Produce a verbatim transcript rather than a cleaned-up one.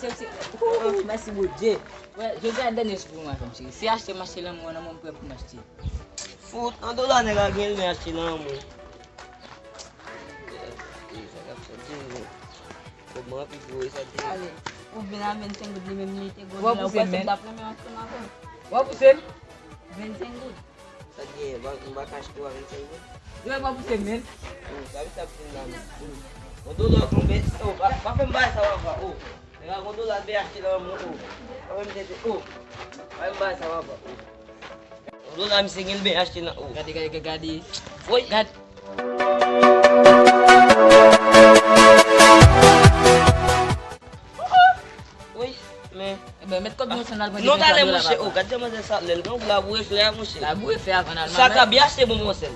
Cheri, cheri. Ouf, mèsi Bondye. Wè, jodi a dènye jou pou mwen, fè m cheri. Si achte m achte lanmou an nan mwen, m prè pou m achte. Fout, an dola nèg la gen l, men achte lanmou. Sa k ap sòti, men. Kòman pi gwo, e sa te. Ale, ou vin a vennsenk goud, li menm li te gwo. Wè, pouse men. Dap renmen ansanm avè m. Wè, pouse. Vennsenk goud. Sa t genyen, m pa ka achte w a vennsenk goud. Yo, e pa pouse men. Oh, sa misye ap di m la menm. Oh. Yon dola konbyen? Oh, pa, pa fè m bagay sa w ap fè. Oh. Nèg la gon dola l vle achte lanmou. Oh. Pa fè m tete. Oh. Pa fè m bagay sa w ap fè. Oh. Yon dola misye gen l vle achte nan. Oh. Gade, gade, gade, gade. Woy. Gade. Woy, men. Ebyen, met kòb nou ansanm, n al pran non, talè, monchè. Oh, gad jan manzè sa lè l gen la boure fè a, monchè. La boure fè avan n al. Sa ka byen achte bonbon sèl.